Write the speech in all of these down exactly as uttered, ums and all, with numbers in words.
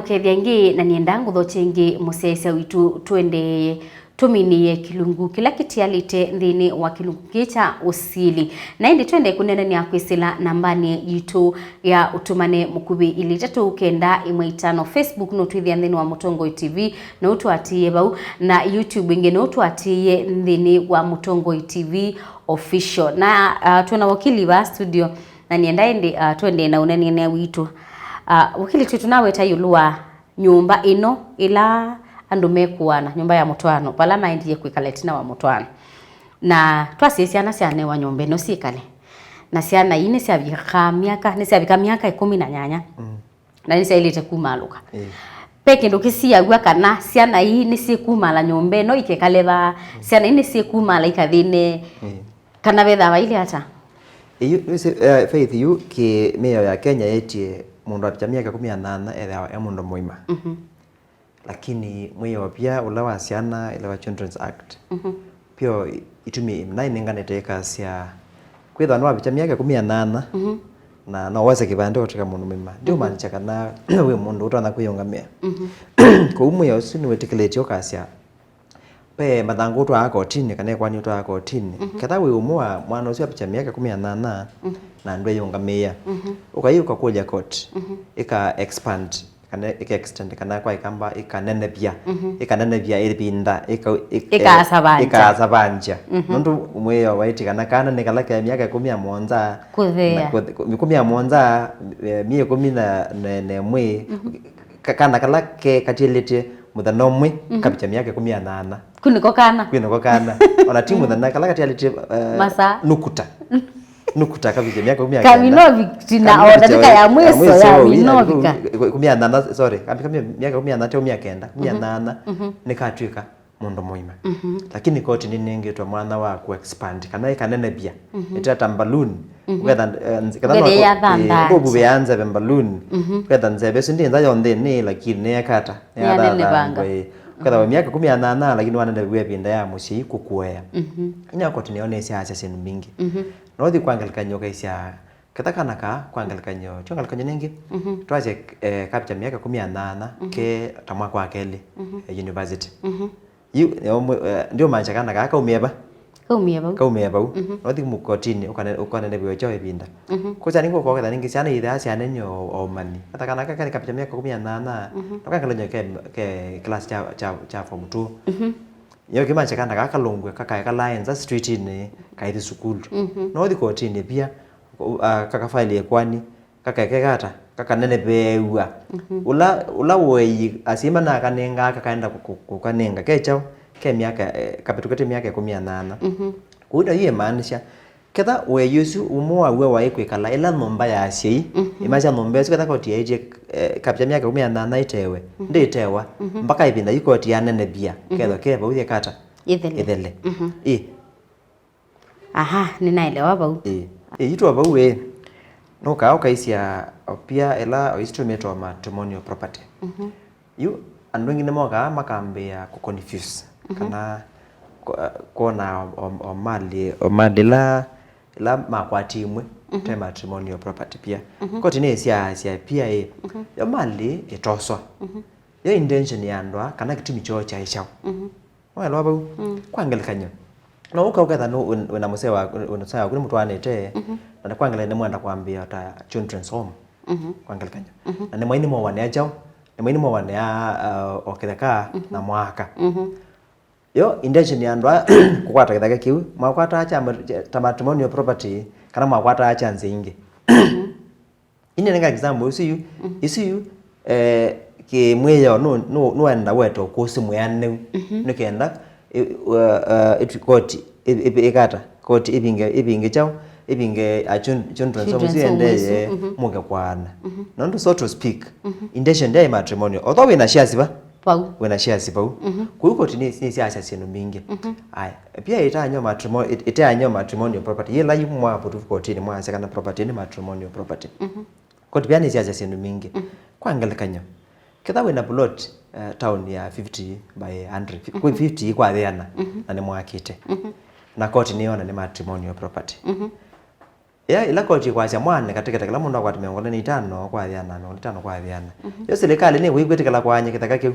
Kethya ĩngĩ, na nĩenda ngũthokye ĩngĩ mũsyaĩĩsya witũ tũendeeye tũminĩĩe kĩlungu kĩla kĩtialĩte nthĩnĩ wa kĩlungu kĩĩ kya ũsili. Na ĩndĩ twende kũneenanĩa kwĩsĩla nambanĩ yitũ ya ũtũmane mũkuvĩ ilĩ itatũ kenda ĩmwe itano. Facebook nũtwĩthĩa nthĩnĩ wa Mũtongoi T V, no ũtũatĩĩe vau, na YouTube ĩngĩ no ũtũatĩĩe nthĩnĩ wa Mũtongoi T V Official. Na, ah, twĩna wakili vaa studio, na nĩenda ĩndĩ, ah, tũendee na ũneenanĩa witũ. Ah, wakili, twĩ tũnaweta ĩũlũ wa nyũmba ĩno ĩla andũ mekũana, nyũmba ya mũtwaano, vala maendie kwĩkala ĩtina wa mũtwaano. Na twasye syana syanewa nyũmba ĩno syĩkale. Na syana ii nĩsyavika myaka, nĩsyavika myaka ĩkũmi na nyanya. Mm. Na nĩsyaĩlĩte kumaalũka. Ĩĩ. Ve kĩndũ kĩsiaw'a kana syana ii nĩsyĩkumala nyũmba ĩno ikekale vaa, syana ii nĩsyĩkumala ikathĩne, ĩĩ, kana vethaa vailye ata? Ĩyu, nĩwĩsĩ, eh, Faith, yu kĩ mĩao ya Kenya yetie mũndũ avikya myaka ĩkũmi na nyanya ethĩawa e mũndũ mũima. Mhm. Lakini mwĩao pia ũla wa syana, ĩla wa Children's Act, mhm, pio itumi naĩ nĩnganĩte ĩkasya, kwĩthwa nĩwavikya myaka ĩkũmi na nyanya, mhm, na no wose kĩvandĩ ũtw'ĩka mũndũ mũima, mhm, ndiũmaanisha kana wĩ mũndũ ũtonya kwĩyũngamĩa. Mhm. Kwoou mwĩao ũsu nĩwĩtĩkĩlĩtye ũkasya, ve mathangũ ũtwaa kotinĩ, kana ĩkoani ũtwaa kotinĩ, mhm, ketha wĩ ũmwe wa mwana ũsu avikya myaka ĩkũmi na nyanya, mhm, na ndweyũngamĩĩa, mhm, ũkaiũka kũlya koti, mhm, ĩka expand, kana ĩka extend, kana kwa Ĩkamba, ĩkanenevya, mhm, ĩkanenevya ĩvinda, ĩka-, ĩk-, ĩkaasavangya, ĩkaasavangya. Mhm. Nũndũ mwĩao waĩtye kana kana nĩ kala ke myaka ĩkũmi na mũonza kũthea, na kũth-, ĩkũmi na mũonza, eh, myei ĩkũmi na, na, na ĩmwe, mhm, ka-, kana kala ke katialĩtye mũthenya ũmwe, mhm, kavikya myaka ĩkũmi na nyanya. Kwĩ nĩko kana. Kwĩ nĩko kana. Ona ti, mm, mũthenya, kala katialĩtye, eh, masaa, nukuta. Nukuta kavikya myaka ĩkũmi na kenda. Kaminovika, tina, ona nĩka ya mwiso ya, ya mwiso, ya minovika. Ĩkũmi na nyanya, sorry. Kavikya myaka ĩkũmi na nyanya, teo myaka kenda. Ĩkũmi na nyanya, mhm, nĩkatw'ĩka mũndũ mũima. Mhm. Lakini koti nĩnengĩtwe mwanya wa ku expand, kana ĩkanenevya. Mhm. Ĩte ta balloon. Mhm. Ũketha, eh, nze-, ketha ũkethĩa no-, yathanthangya, eh, ndũvuvĩa nzeve balloon. Mhm. Ũketha nzeve ĩsu ndĩ nza yonthe nĩ, lakini nĩyekata. Nĩyanenevanga. Nĩyathanthangwa, ĩĩ. Ũkethĩa wĩ myaka ĩkũmi na nyanya, lakini wanenevw'a ĩvinda ya mũsyai kũkũea. Mhm. Ĩnya koti nĩyo nĩsyaasya syĩndũ mbingĩ. Mhm. No ũthi kwa ngelekany'o ũkaisya, ketha kana kaa, kwa ngelekany'o, tyo ngelekany'o nĩngĩ. Mhm. Twasye, eh, kavikya myaka ĩkũmi na nyanya, mhm, ke ta mwaka wa kelĩ, mhm, eh, university. Mhm. Yu, eh, ndiũmaanisha kana kaa kaumie va? Kaumie vau. Kaumie vau. Mhm. Nothi kotinĩ, ũkane-, ũkanenevw'a kyaũ ĩvinda. Mhm. Kwoou nĩngĩ ũkoketha nĩngĩ syana ithaa syanenio o, o ũmanyi. Kata kana kaka nĩ kavikya myaka ĩkũmi na nyanya, mhm, na kakalonyo ke, ke class kya, kya, kya form two. Mhm. Yo kĩmaanisha kana kaa kalũngw'e kakae kalaa nza streetinĩ, kaithi sukulu. Mhm. Nothi kotinĩ pia, u-, a, kakafaili ĩkoani, kakekeka ata? Kakaneneveew'a. Mhm. Ũla, ũla ũei asyai manakanengaa kakaenda kũ-, kũ-, kũkanenga ke kyaũ? Ke myaka, eh, kavĩtũkĩte myaka ĩkũmi na nyanya. Mhm. Kwoou yu ĩmaanisha, ketha ũei ũsu ũmwe waw'o waĩ kwĩkala ĩla nyũmba ya asyai, mhm, ĩmaanisha nyũmba ĩsu ketha koti yaĩtye, eh, kavikya myaka ĩkũmi na nyanya ĩtewe, mhm, ndĩtewa, mhm, mpaka ĩvinda yu koti yanenevya, mhm, kethwa ke vau yekata? Ĩthele. Ĩthele. Mhm. Ĩ. Aha, nĩnaelewa vau. Ĩĩ. Ĩĩ, yĩtwa vau ĩ. Nũkaa ũkaisya pia ĩla oisu tũmĩtwa matrimonial property. Mhm. Yu, andũ aingĩ nĩmokaa makambĩĩa kũ confuse, mhm, kana ko-, kwona o, o mali, o mali ĩla, ĩla makwatie imwe, mhm, te matrimonial property pia. Mhm. Koti nĩsyaasya pia ĩ, mhm, yo mali ĩtoswa. Mhm. Yo intention ya andũ aa, kana kĩtumi kyoo kyaĩ kyaũ. Mhm. Waelewa vau? Mm. Kwa ngelekany'o, no ũka ũketha nũ-, wĩ-, wĩna mũsee wa-, wĩ-, wĩna mũsee waku nĩmũtwaanĩte, mhm, na nĩ kwa ngelekany'o nĩmwenda kwambĩĩa ta children's home. Mhm. Kwa ngelekany'o. Mhm. Na nĩmwai nĩmũũanĩa kyaũ? Nĩmwai nĩmũũanĩa, uh, o kĩtheka, mhm, na mwaaka. Mhm. Yo, intention ya andũ aa kũkwata kĩtheka kĩu, mwakwataa kya ma-, kya, ta matrimonial property, kana mwakwataa kya nzĩa ingĩ? Mhm. Ĩndĩ nĩnga example ĩsu yu, mhm, ĩsu yu, eh, kĩmwĩao nũ-, nũ-, nũenda wete ũkũsĩ mwĩanĩu, mhm, nĩ kenda, ĩ-, uh, uh, ĩtu-, koti, ĩ-, ĩ-, ĩkata, koti ĩvinge, ĩvinge kyaũ, ĩvinge a children, children's home, children's home ĩsu ĩsu, ĩendee, mhm, mũke kwaana. Mhm. Nũndũ, so to speak, mhm, intention ndyaĩ matrimonial. Although wĩna shares va? Vau. Wĩna shares vau. Mhm. Kũu koti nĩ, nĩsyaasya syĩndũ mbingĩ. Mhm. Aya, pia ĩtaanywa matrimo-, ĩt-, ĩtaanywa matrimonial property. Yĩla yu mwavũtu kotinĩ mwaasya kana property nĩ matrimonial property. Mhm. Koti pia nĩsyaasya syĩndũ mbingĩ. Mhm. Kwa ngelekany'o, ketha wĩna plot, eh, town ya fifty by hundred, fi-, kwĩ, mhm, fifty kwa yĩana, mhm, na nĩmwakĩte. Mhm. Na koti nĩyona nĩ matrimonial property. Mhm. Ĩla, ĩla koti ĩkwasya mwaane katĩkĩta kĩla mũndũ akwata mĩongo ĩlĩ na itano kwathĩana, mĩongo ĩlĩ na itano kwathĩana. Mhm. Yo silikalĩ nĩwĩkwĩtĩkĩla kũaany'a kĩtheka kĩu.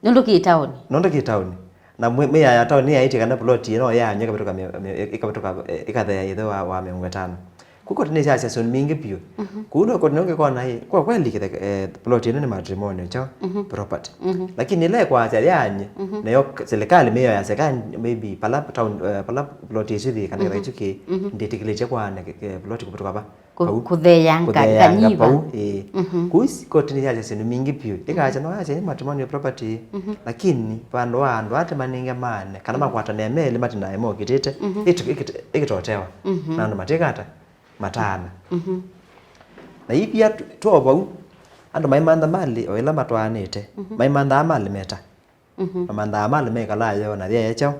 Nũndũ kĩ taoni. Nũndũ kĩ taoni. Na mwĩ-, mĩao ya taoni nĩyaĩtye kana ploti ĩno yaany'a ĩkavĩtũka mĩ-, mĩ-, ĩkavĩtũka, eh, ĩkathea ĩthe wa, wa mĩongo ĩtano. Kũu koti nĩsyasya syĩndũ mbingĩ vyũ. Mhm. Kũu no koti nĩũngĩkona, ĩ, kwa kweli kĩtheka, eh, ploti ĩno nĩ matrimonial kyaũ? Mhm. Property. Mhm. Lakini ĩla ĩkwasya yaany'e, mhm, nayo k-, silikalĩ, mĩao ya silikalĩ, maybe pala town, eh, pala ploti ĩsu ĩthĩĩ kana kĩtheka, mhm, kĩu kĩ, mhm, ndĩtĩkĩlĩtye kũaana kĩ-, kĩ-, ploti kũvĩtũka va? Kũ-, pau. Kũtheeanga, kũtheeanga kanyie pau, ĩĩ. Mhm. Kũu s-, koti nĩsyasya syĩndũ mbingĩ vyũ. Ĩkasya, mhm, no yasya nĩ matrimonial property, mhm, lakini vandũ va andũ aa tĩmanenge maane, kana, mhm, makwatanĩa melĩ matindae mokitĩte, mhm, ĩtu-, ĩkit-, ĩkĩtotewa. Mhm. Na andũ matikata mataana. Mhm. Na ivia tu-, two vau, andũ maimantha malĩ o ĩla matwaanĩte, mhm, maimanthaa malĩ meta. Mhm. Mamanthaa malĩ mekalaa yo na yĩya kyaũ?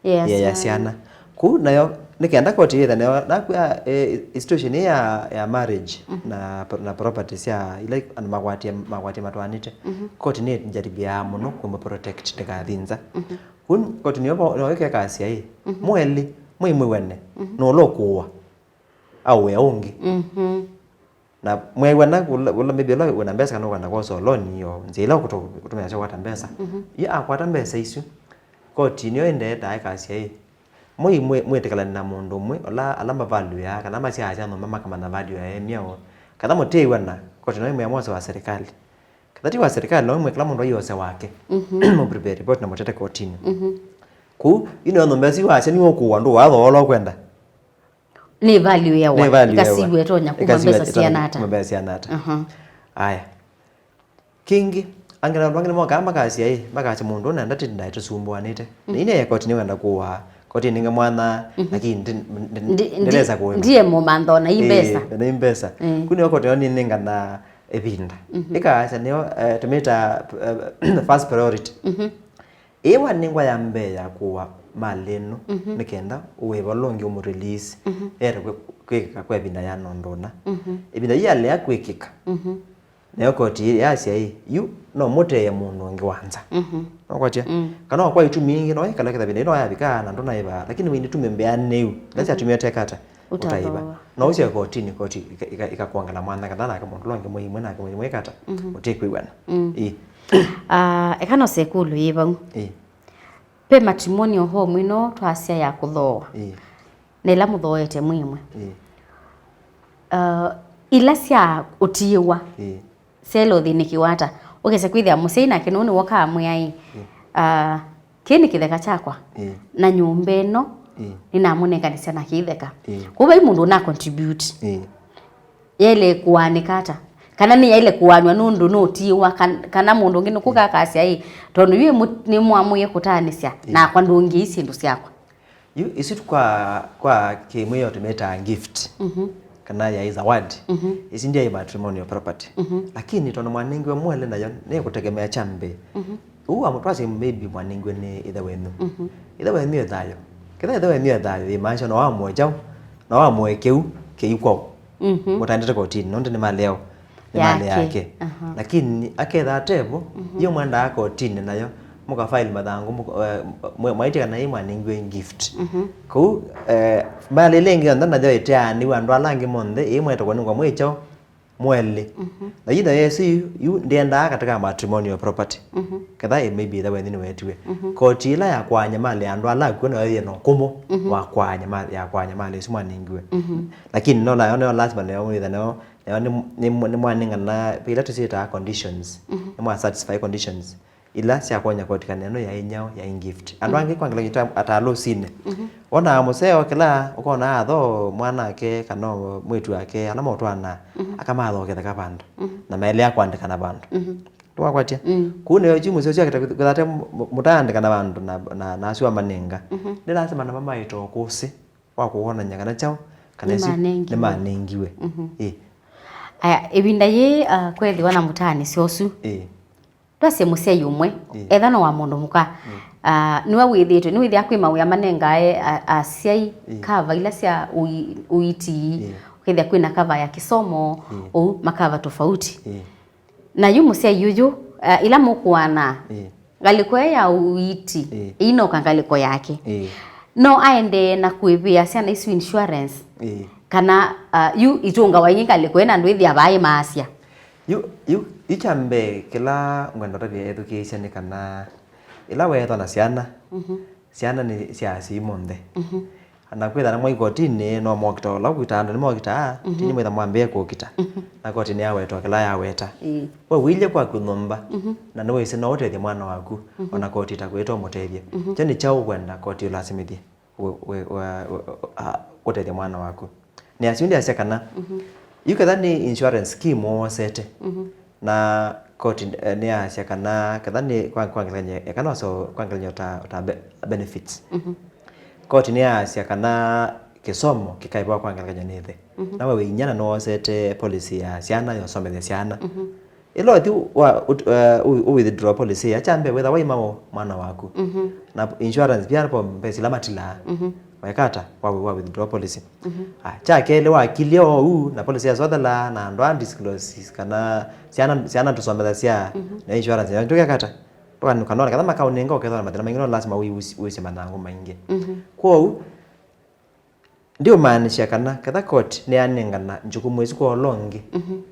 Yĩya syana. Kũu nayo, nĩ kenda koti yĩthe nayo, nakwĩa, eh, institution ĩĩ ya, ya marriage, mhm, na, na property sya ila andũ makwatie, makwatie matwaanĩte. Mhm. Koti nĩ njaribiaa mũno kũmũ protect ndĩkathi nza. Mhm. Kũu koti nĩyo vo-, no ĩkekasya ĩ, mhm, mwelĩ, mwĩmwĩw'ane, mhm, nũla ũkũũa, aũĩa ũngĩ. Mhm. Na mweew'ana ũla, ũla maybe ũla wĩna mbesa kana ũkwenda kwosa loan yo, nzĩa ĩla ũkũtũ-, ũtũmĩa sya kũkwata mbesa. Mhm. Yu akwata mbesa isu, koti nĩyo ĩendeetaa ĩkasya ĩ, mwĩ-, mwĩ-, mwĩtĩkĩlane na mũndũ ũmwe ũla ala mavalueaa kana masyaasya nyũmba makamanya value ya myao, kana mũtĩĩw'ana, koti no ĩmwĩa mwose wa serikali. Kana ti wa serikali, no ĩmwĩa kĩla mũndũ aiose wake. Mhm. Mũprepare report na mũtete kotinĩ. Mhm. Kũu, ino nyũmba ĩsu wasya nĩwe ũkũũa ndũũ wathoola ũkwenda. Nĩ value ya wa. Nĩ value ya wa. Ĩkasiw'a ĩtonya kuma. Ĩkasiw'a mbesa ĩtonya siana ata? Kuma mbesa siana ata? Aha. Aya. Kĩngĩ, angĩ na andũ angĩ nĩmokaa makasya ĩ, makasya mũndũ ũũ nenda ti ndaĩ tũsumbũanĩte. Mhm. Na ine koti nĩwenda kũũa, koti nĩnge mwana, mhm, lakini ndi-, ndi-, ndi-, ndi-, ndĩlesa kũĩma. Ndiye mũmantho na i mbesa. Ĩĩ, na i mbesa. Ĩĩ. Kũu nĩyo koti yo nĩnengana ĩvinda. Mhm. Ĩkasya nĩyo, eh, tũmĩta, eh, first priority. Mhm. Ĩĩ wanengwa ya mbee ya kũũa malĩ ĩno, mhm, nĩ kenda ũwĩva ũla ũngĩ ũmũ release, mhm, ete kwĩ-, kwĩkĩka kwa ĩvinda ya nondũ ũna. Mhm. Ĩvinda yĩalea kwĩkĩka, mhm, nayo koti yasya ĩ, yu no mũtee mũndũ ũngĩ wa nza. Mhm. Nũkwatya? Mm. Kana kwa itumi ingĩ, no ĩkala kĩthavinĩ, ĩno yavika na ndũnaĩva, lakini wĩ nĩ itumi mbeanĩu, ila, mhm, syatumie ũteka ata? Ũtaĩva. Ũtathooa. No ũsye kotinĩ, koti ika-, ika-, ikakwongela mwana kana nake mũndũ ũla ũngĩ mwĩ ĩmwe nake mwĩ ĩmwe ĩkata? Mhm. Ũtĩkwĩw'ana. Mm. Ĩĩ. Ah, eka no sekulu yĩ vau. Ĩĩ. Ve matrimonial home ĩno twasya ya kũthooa. Ĩĩ. Na ĩla mũthooete mwĩ ĩmwe. Ĩĩ. Ah, ila sya ũtiĩwa. Ĩĩ. Syaĩle ũthĩnĩkĩwa ata? Ũkesa kwĩthĩa mũsyai nake nũũ nĩwokaa amwĩa ĩ, ĩĩ, ah, kĩĩ nĩ kĩtheka kyakwa, ĩĩ, na nyũmba ĩno, ĩĩ, nĩnamũnenganĩsya na kĩtheka. Ĩĩ. Kwoou vai mũndũ ũna contribute. Ĩĩ. Yaĩle kũaanĩka ata? Kana nĩyaĩle kũaanw'a nũndũ nũtiĩwa, kan-, kana mũndũ ũngĩ nũkũka, ĩĩ, akasya ĩ, tondũ yu mũ-, nĩmwamũie kũtaanĩsya, ĩĩ, nakwa ndũngĩi syĩndũ syakwa. Yu, isu kwa, kwa kĩmwĩo tũmĩtaa gift, mhm, kana yaĩ zawadi. Mhm. Isu ndyaĩ matrimonial property. Mhm. Lakini tondũ mwanengiwe mwelĩ nayo nĩ kũtegemea kya mbee. Mhm. Ũu wa mũtwasye maybe mwanengiwe nĩ ĩthe wenyu. Mhm. Ĩthe wenyu e thayũ. Ketha ĩthe wenyu e thayũ, ĩmaanisha no wamũe kyaũ? No wamũe kĩu kĩi kwaũ? Mhm. Mũtaendete kotini, nũndũ nĩ malĩ yaũ? Nĩ malĩ yake. Yake. Aha. Lakini aketha atevo, mhm, iyo mwendaa kotini nayo, mũkafaili mathangũ, mũka-, eh, mwe-, mwaĩtye kana ĩĩ mwanengiwe gift. Mhm. Kũu, eh, malĩ ĩla ĩngĩ yonthe nayo ĩteanĩw'a andũ ala angĩ monthe, ĩĩ mwetagwa nĩngwa mwĩ kyaũ? Mwelĩ. Mhm. Na yu nayo ĩsu yu, yu ndĩendaa katika matrimonial property. Mhm. Ketha ĩ maybe ĩthe wenyu nĩwetiwe. Mhm. Koti ĩla ya kwaany'a malĩ ya andũ ala akw'ũ nayo yĩ na ũkũmũ, mhm, wa kwaany'a ma-, ya kwaany'a malĩ ĩsu mwanengiwe. Mhm. Lakini no nayo, nayo lazima nayo wĩtha nayo, nayo nĩ, nĩ, nĩ mwanengana, ve ila tũsyĩtaa conditions. Mhm. Nĩ mwa satisfy conditions ila sya kwony'a koti kana ĩno yaĩ nyaũ, yaĩ gift. Andũ, mm, angĩ kwa ngelekany'o ta ata alũsinĩ. Mhm. Wonaa mũseo kĩla ũkona atho mwanake kana mwĩĩtu wake ala maũtwaanaa, mhm, akamathoketheka vandũ. Mhm. Na maĩlea kwandĩkana vandũ. Mhm. Nĩwakwatya? Mm. Kũu nĩyo yu mũseo ũsu akĩta kwĩthate mũ-, mũ-, mũtaandĩkana vandũ na, na, na asu amanenga. Mhm. Nĩ lasima namo maĩte ũkũsĩ wa kũwonany'a kana kyaũ, kana isu nĩmanengiwe. Nĩmanengiwe. Mhm. Ĩ. Aya, ĩvinda yĩĩ, ah, kwethĩwa na mũtaanĩsyo ũsu. Ĩ. Twasye mũsyai ũmwe, ĩ, etha no wa mũndũ mũka, ĩ, ah, nĩwe wĩthĩĩtwe, nĩwĩthĩa kwĩ mawĩa manengae a-, asyai, ĩ, kava ila sya ũi-, ũiiti, ĩ, ũkethĩa kwĩna kava ya kĩsomo, ĩ, ũu makava tofauti. Ĩ. Na yu mũsyai ũyũ, ah, ila mũkũana, ĩ, ngalĩko ĩyo ya ũiiti, ĩ, ĩinoka ngalĩko yake. Ĩ. No aendee na kũĩvĩa syana isu insurance. Ĩ. Kana, uh, yu itũngawa ĩngĩ ngalĩko ĩna andũ ĩthĩa vaa ĩmaasya? Yu, yu, yu kya mbee, kĩla ngwenda ũtavya ethukĩĩsya nĩ kana ĩla weethwa na syana, syana nĩ sya asyai monthe. Na kwĩthana mwa ikotinĩ, no mokita ũla ũkitaa andũ nĩmokitaa, ti nĩmwĩtha mwambĩĩe kũkita. Na koti nĩyawetwa kĩla yaweta. We ũilye kwaku nyũmba, na nĩwĩsĩ no ũtethye mwana waku, ona koti ĩtakwĩta ũmũtethye. Kyo nĩ kyaũ ũkwenda koti ũlasimĩthye? We, we, we, we, a, kũtethya mwana waku. Nĩ asu ndyasya kana yu ketha nĩ insurance scheme woosete, na koti, eh, nĩyasya kana ketha nĩ kwa, kwa ngelekany'o, eka no so kwa ngelekany'o ta, ta be-, benefits. Koti nĩyasya kana kĩsomo kĩkaĩvawa kwa ngelekany'o nĩ ĩthe. Na we wĩ inyia na nĩwoosete policy ya syana yosomethya syana. Ĩla ũthi wa, ut-, uh, ũ, ũ withdraw policy ya kya mbee wĩtha waima o mwana waku. Na insurance pia po mbesa ila matilaa. Weka ata? Wa, wa withdraw policy. Ah, kya kelĩ wakilya o u na policy yasothela na andũ a disclose kana syana, syana tũsomethasya na insurance ya tũkeka ata? Tũkanũka nona kana makaũnenga ũkethwa na mathĩna maingĩ no lazima wĩusye mathangũ maingĩ. Kwoou Ndiũmaanisya kana ketha koti nĩyanengana njukumu ĩsu kwa ũla ũngĩ,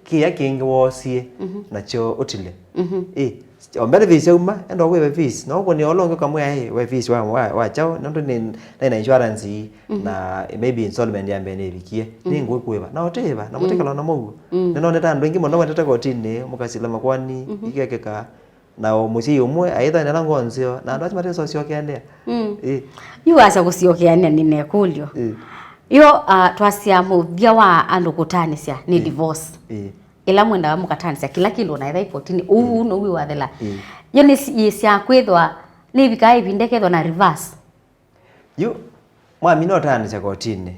kĩĩa kĩngĩ woosie nakyo ũtile. Ĩ, o mbele fees yauma, enda ũkũĩve fees. Na ũkũnĩa ũla ũngĩ ũkamwĩa, "Ĩ, we fees wa, wa, wa kyaũ? Nũndũ nĩ, naĩ na insurance ii, na maybe installment ya mbee nĩĩvikie. Nĩngũkũĩva." Na ũtĩĩva, na mũtikala na mũuo. Nĩnonete andũ aingĩ mũno mendete kotinĩ, mũkasila makoani, ikekĩka. Na o mũsyai ũmwe aithanĩla ngoo nzeo, na andũ asu matesosyokeanĩa. Ĩ. Yu wasya kũsyokeanĩa nĩ na ĩkũlyo. Ĩ. Yo, ah, twasya mũthya wa andũ kũtaanĩsya nĩ divorce. Ĩ. Ĩla mwendaga mũkataanĩsya kĩla kĩndũ na ĩtha ikotinĩ, ũu ũu now'o wathela. Ĩ. Yo nĩ si-, yĩsyaa kwĩthwa nĩvikaa ĩvinda ĩkethwa na reverse. Yu mwamina ũtaanĩsya kotinĩ.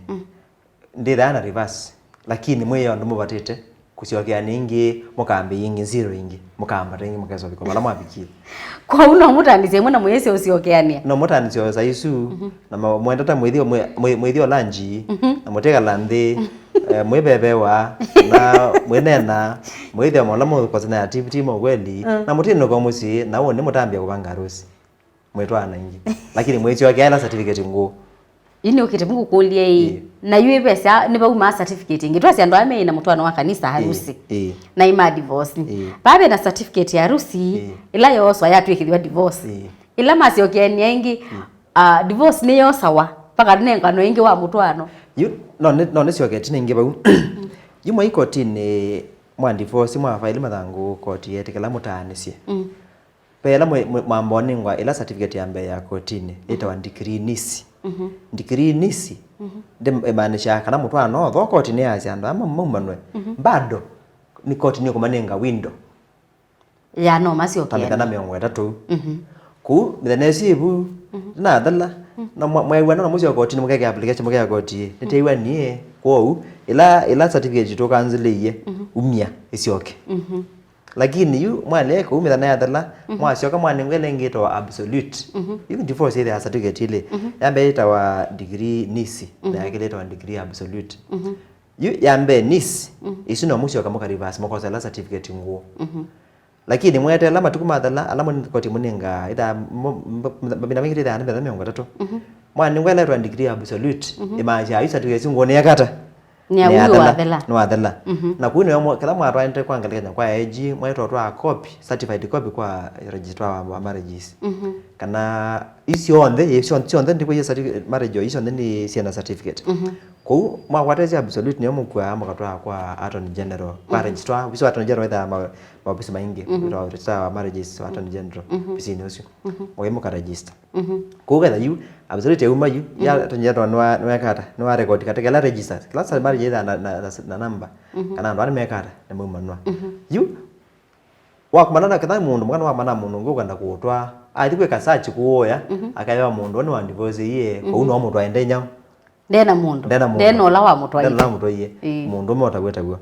Ndĩthaa na reverse, lakini mwĩe ũndũ mũvatĩte kũsyokeanĩa ĩngĩ, mũkambĩĩa ĩngĩ zero ĩngĩ, mũkambata ĩngĩ, mũkesa ũvika vala mwavikie. Kwoou no mũtandĩsye ĩmwe na mũyĩsĩ ũsyokeanĩa. No mũtandĩsye o saa isu, na ma- mwendete mwĩthio, mwĩ- mwĩ- mwĩthio lanji, na mũtikala nthĩ, eh, mwĩvevewa, na mwĩneena, mwĩthĩa maũla mũkosana activity ma ũkweli, na mũtinũka mũsyĩ, na ũũ nĩ mũtambia kũvanga harusi. Mwĩtwaana ĩngĩ. Lakini mwĩsyokea ĩla certificate ngũũ. Yu nĩũkĩte ngũkũlye ĩ. Ĩĩ. Na yu ĩvesa nĩvauma certificate ĩngĩ. Twasya andũ aa meĩ na mũtwaano wa kanisa harusi. Ĩĩ. Na ima divorce. Ĩĩ. Vaa ve na certificate ya harusi, ĩĩ, ĩla yooswa yatw'ĩkĩthw'a divorce. Ĩĩ. Ĩla masyokeania ĩngĩ, ĩĩ, ah, divorce nĩyosawa mpaka nenganwe ĩngĩ wa mũtwaano. Yu, no nĩ, no nĩsyoke ĩtina ĩngĩ vau. Yu mwa ikotinĩ mwa divorce, mwa faili mathangũ, koti yeetĩkĩla mũtaanĩsye. Mm. Ve ĩla mwĩ- mwĩ- mwamba ũnengwa ĩla certificate ya mbee ya kotinĩ, yĩtawa decree nisi. Decree nisi ndĩ- ĩmaanishaa kana mũtwaano, although koti nĩyasya andũ aa ma- maumanwe, bado nĩ koti nĩkũmanenga window ya no ta mĩthenya masyokeana. Mĩongo ĩtatũ. Kũu mĩthenya ĩsu ĩvu, ndĩnathela, na mwa- mwaĩw'ana na mũsyoka kotinĩ, mũkekĩa application, mũkea koti, nĩtĩw'anie, kwoou ĩla ĩla certificate tũkanzĩlĩie, umya ĩsyoke. Lakini yu mwalea kũu mĩthenya yathela, mwasyoka mwanengwa ĩla ĩngĩ ĩtawa absolute. Yu divorce yĩthĩaa certificate ilĩ. Ya mbee yĩtawa decree nisi, na ya kelĩ yĩtawa decree absolute. Yu ya mbee nisi, isu no mũsyoka mũka reverse, mũkosa ĩla certificate ngũũ. Lakini mweteela matukũ mathela, ala mũ- koti mũnengaa, ĩthaa mo- mb- mb- mavinda maingĩ ĩthaa nĩ mĩthenya mĩongo ĩtatũ. Mwanengwa ĩla yĩtawa decree absolute, ĩmaanisyaa yu certificate isu ngũũ nĩyekata. Nĩathela. Nĩwathela. Na kũu nĩwe mwa- kĩla mwatwaĩte kwa ngelekany'o kwa A G, mwaĩtwa twa copy, certified copy kwa registrar wa, wa marriages. Kana isu syonthe, ĩ, syo- syonthe ndikũie certifi- marriage o isu syonthe nĩ syĩna certificate. Kũu mwakwata ĩsyo absolute nĩyo mũkuaa mũkatwaa kwa attorney general, kwa registrar, ofisi wa attorney general wĩthaa ma- maofisi maingĩ, wĩtawa registrar wa marriages wa attorney general, ofisini ũsu. Mũkai mũka register. Kũu ketha yu absolute yauma yu, ya attorney general nĩwa- nĩwekata, nĩwa record katĩ kela registers. Kĩla sa- marriage yĩthaa na, na, na, na number, kana andũ ala mekata nĩmaumanwa. Yu wakomana na ketha mũndũ mũka nĩwakomana na mũndũ ũngĩ ũkwenda kũũtwaa, athi kwĩka search kũũya, akaewa mũndũ ũũ nĩwa divorce iye, kũu no mũtwae nde nyaũ. Ndena mũndũ. Ndena mũndũ. Ndena ũla wamũtwaie. Ndena ũla wamũtwaie. Ĩĩ. Mũndũ ũmwe ũtaw'e taw'o.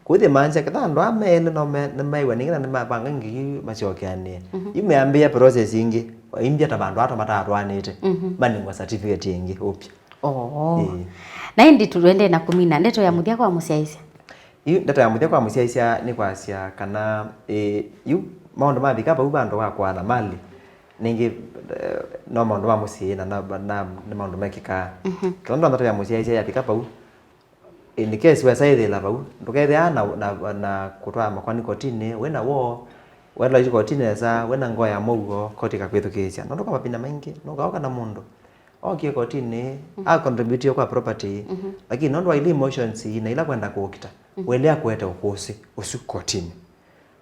Kũthi maanisya ketha andũ aa me elĩ no me- nĩmaĩw'a nĩngĩ na nĩmavanga ĩngĩ yu masyokeanĩe. Yu meambĩĩa process ingĩ, imbya ta vandũ ato matatwaanĩte. Manengwa certificate ĩngĩ ũpya. Oo. Ĩĩ. Na ĩndĩ tũendee na kũmina ndeto ya mũthya kwa mũsyaĩĩsya. Yu ndeto ya mũthya kwa mũsyaĩĩsya nĩ kwasya kana, ĩ, yu maũndũ mavika vau vandũ wa kũaana malĩ, nĩngĩ, eh, no maũndũ ma mũsyĩ na, na, na nĩ maũndũ mekĩkaa. Kĩla ndwanthatũ ya mũsyaĩĩsya yavika vau, In case wesa ĩthĩla vau, ndũkethĩa na, na, na kũtwaa makoani kotinĩ wĩ na woo, wetwaa isu kotinĩ nesa wĩ na ngoo ya mũuo, koti ĩkakwĩthukĩĩsya. Nũndũ kwa mavinda maingĩ nũkaoka na mũndũ okie kotinĩ, a contribute kwa property, lakini nũndũ wa ile emotions na ila kwenda kũũkita, wĩlea kũete ũkũsĩ ũsu kotinĩ.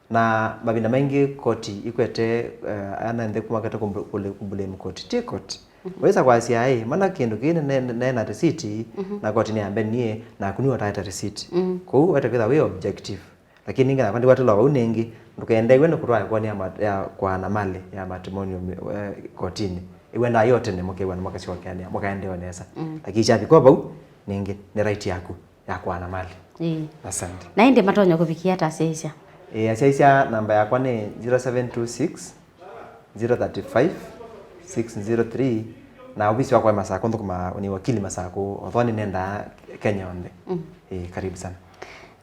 Na mavinda maingĩ koti ikwete, eh, ana nthĩ makete kumbulame koti, ti koti. Wesa kwasya, ĩ, mana kĩndũ kĩĩ ne, ne, ne na receipt, na koti nĩ ya mbenie, na kuni wataete receipt. Kũu wete kwĩtha wĩ objective. Lakini ningĩ nakwa ndiwatĩlwa vau nĩngĩ, ndũkendeew'e nĩ kũtwaa ĩkoani ya mat-, ya kũaana mali ya matrimonial, eh, kotinĩ. Ĩwe ndayo tene mũkew'a na mũkasyokeanĩa, mũkaendewa nesa. Lakini kyavika vau, ningĩ nĩ right yaku ya kũaana mali. Ĩĩ. Asante. Na ĩndĩ matonya kũvikia ata asyaĩĩsya? Ĩĩ, asyaĩĩsya namba yakwa nĩ zero seven two six, zero thirty five, six zero three, na ovisi wakwa wĩ Masakũ, nthũkũmaa nĩ wakili Masakũ, although nĩnendaa Kenya yonthe. Ĩĩ, karibu sana.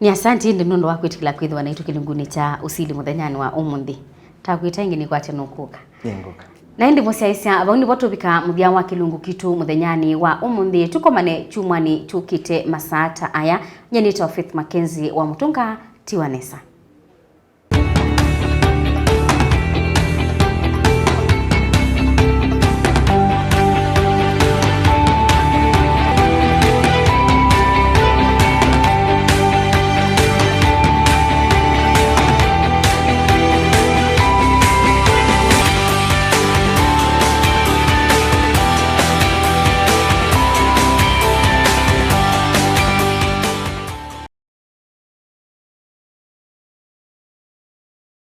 Nĩ asante ĩndĩ nũndũ wa kwĩtĩkĩla kwĩthĩwa naitũ kĩlungunĩ kya ũsili mũthenyanĩ wa ũmũnthĩ. Takwĩta ĩngĩ nĩkwatya nũkũka. Nĩngũka. Na ĩndĩ mũsyaĩĩsya, vau nĩvo tũvika mũthya wa kĩlungu kitũ mũthenyanĩ wa ũmũnthĩ. Tũkomane kyumwanĩ kyũkĩte masaa ta aya. Nyie nĩtawa Faith Mackenzie wa Mũtũnga, tiwa nesa.